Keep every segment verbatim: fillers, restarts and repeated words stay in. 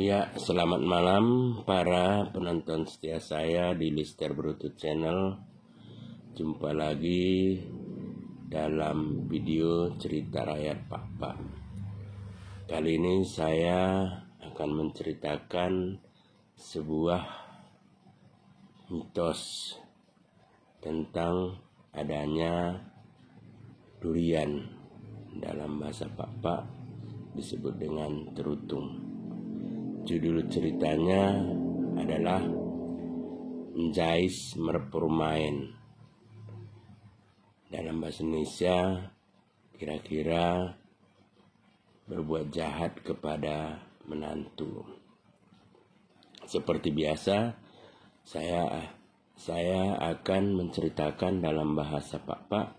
Ya, selamat malam para penonton setia saya di Lister Brutu Channel. Jumpa lagi dalam video cerita rakyat Pakpak. Kali ini saya akan menceritakan sebuah mitos tentang adanya durian, dalam bahasa Pakpak disebut dengan terutung. Judul ceritanya adalah Njais Merpermaen. Dalam bahasa Indonesia, kira-kira berbuat jahat kepada menantu. Seperti biasa, saya saya akan menceritakan dalam bahasa Pakpak,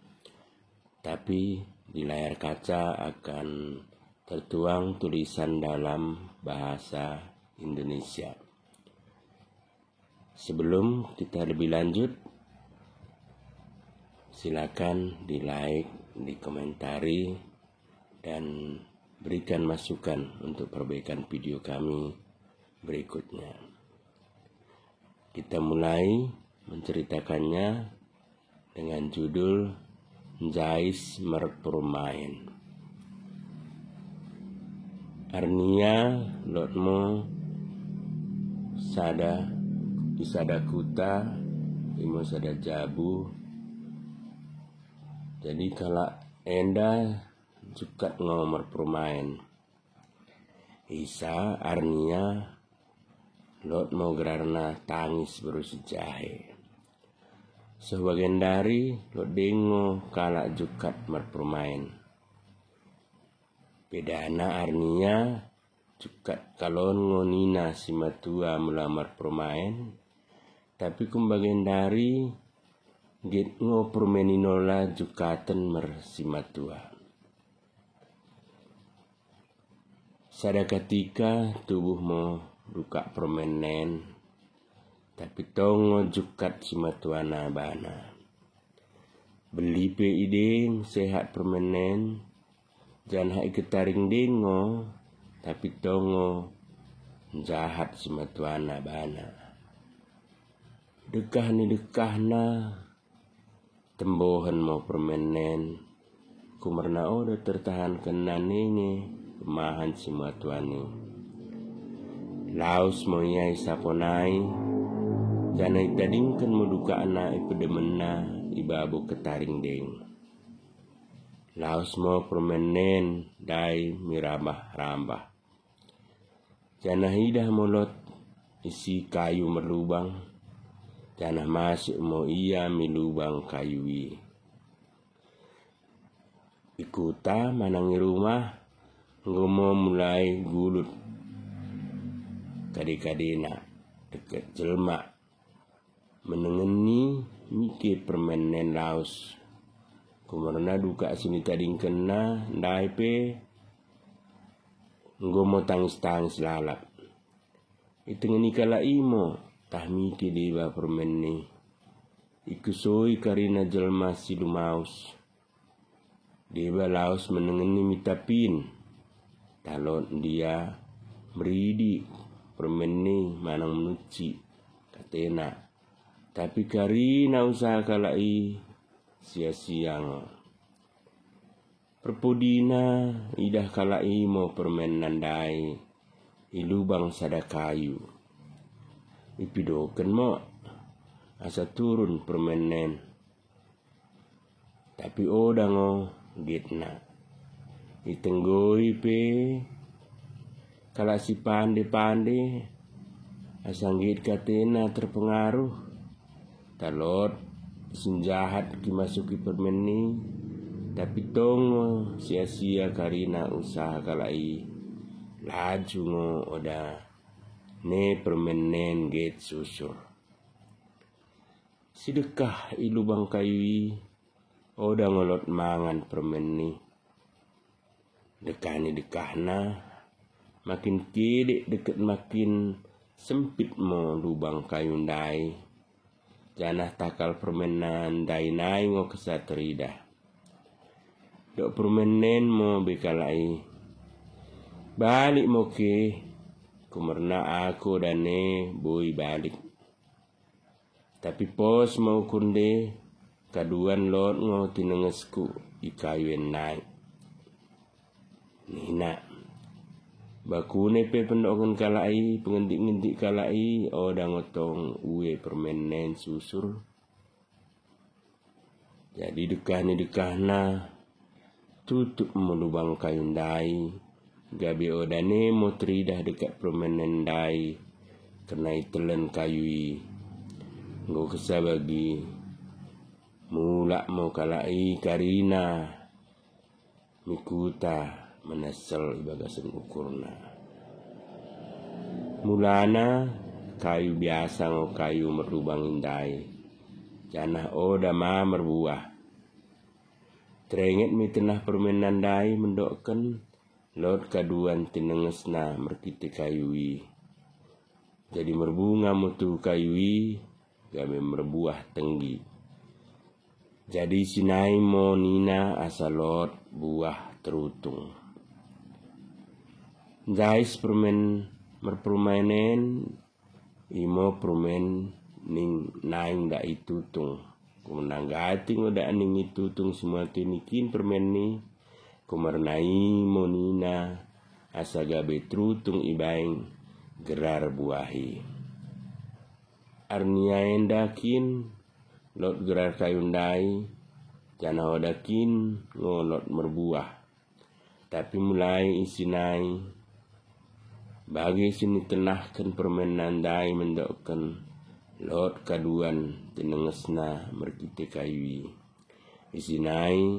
tapi di layar kaca akan tertuang tulisan dalam bahasa Indonesia. Sebelum kita lebih lanjut, silakan di-like, dikomentari, dan berikan masukan untuk perbaikan video kami berikutnya. Kita mulai menceritakannya dengan judul Njais Merpermaen. Arnia lot mo sada, i sada kuta, imo sada jabu. Jadi kalak enda jukkat ngo merpermaen. Isa arnia lot mo gerarna tangis berusi jahe. Soh bagendari lot deng ngo kalak jukkat merpermaen. Bedana arnia jukkat kalon ngo nina simatua mula merpermaen, tapi kum bagendari ngget ngo permen i nola jukkaten mersimatua. Sada katika tubuh mo dukak permen en, tapi tong ngo jukkat simatuana bana. Belli pe i deng sehat permen en, janah iketaring deng ngo, tapi tong ngo njahat simatuana bana. Dekkah ni dekkahna, tembohen mo permen en, kumerna oda tertahankenna nenge kemahan simatuan i. Laus mo ia i sapo nai, janah itadingken mo dukakna i pedemenna i babo ketaring deng. Laus mo permen en ndai mi rambah-rambah. Janah idah mo lot isi kayu merlubang, janah masuk mo ia mi lubang kayu i. I kuta manang i rumah, enggo mo mulai gulut kade-kadena dekket jelma. Menengeni mike permen en laus. Kumerna dukak sinitadingkenna ndai pe enggo mo tangis-tangis lalap. Itengeni kalak i mo tah mike deba permen i. Ikusoi karina jelma si lumaus. Deba laus menengeni mi tapin. Tah lot ndia meridi permen i manang menuci, katena. Tapi karina usaha kalak i sia-sia ngo. Perpodina idah kalak i mo permenna ndai i lubang sada kayu. Ipidoken mo asa turun permen en. Tapi oda ngo nggetna. Itenggoi pe kalak sipande-pande, asa ngget katena terpengaruh. Tah lot sinjahat kimasuki permen i, tapi tong ngo sia-sia karina usaha kalak i. Laju ngo oda ne permen en ngget susur. Sidekkah i lubang kayu i, oda ngo lot mangan permen i. Dekkah ni dekkahna, makin kedek dekket makin sempit mo lubang kayu ndai. Janah takal permenna ndai nai ngo kessa teridah. Dok permen en mo be kalak i. Balik mo ke, kumerna aku oda ne boi balik. Tapi pos mo ukur nde, kaduan lot ngo tinengesku i kayu en nai, nina. Bakune pe pendokken kalak i, pengendik-ngendik kalak i, oda ngo tong ue permen en susur. Jadi dekkah ni dekkahna, tutup mo lubang kayu ndai, gabe oda ne mo teridah dekket permen en ndai kerna itellen kayu i. Enggo kessa bagi, mulak mo kalak i karina mi kuta menessel i bagasen ukurna. Mulana kayu biasa ngo kayu merlubang i ndai, janah oda ma merbuah. Terenget mi tennah permenna ndai mendokken lot kaduan tinengesna merkite kayu i. Jadi merbunga mo tu kayu i, gabe merbuah tenggi. Jadi isi nai mo nina asa lot buah terutung. Njaih si permen merpermaen en, imo permen ning naing dak itutung. Kumerna nggati ngo dak ning itutung si muati ni kin permen i, kumerna imo nina asa gabe terutung ibaing gerar buah i. Arnia enda kin lot gerar kayu ndai, janah oda kin ngo lot merbuah. Tapi mulai isi nai, bage sinitennahken permenna ndai mendokken lot kaduan tinengesna merkite kayu i. Isi nai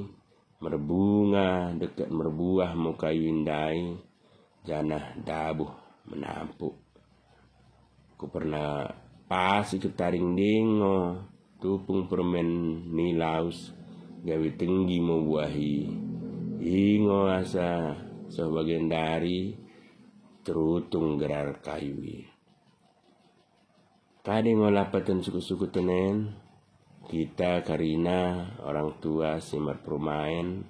merbunga dekket merbuah mo kayu i ndai, janah dabuh menampuk. Kuperna pas i ketaring ndai ngo tupung permen ni laus gabe tenggi mo buah i. I ngo asa soh bagendari terutung gerar kayu i. Kade ngo lapaten sukut-sukuten en, kita karina orang tua si merpermaen,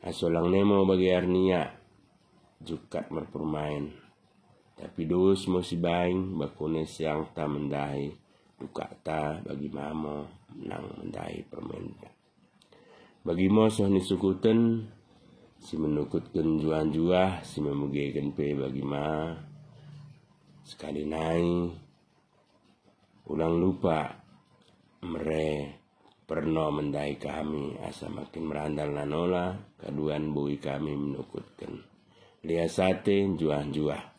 asa ulang ne mo bage arnia jukkat merpermaen. Tapi dos mo sibaing, bakune siangta mendahi dukakta bagi ma mo nang mendahi permenta. Bagi mo soh ni sukuten, si menukutken njuah-njuah, si memegeken pe bagi ma. Sekali nai, ulang lupa mere perno mendahi kami, asa makin merandal nanola kaduan boi kami menukutken. Lias ate njuah-njuah.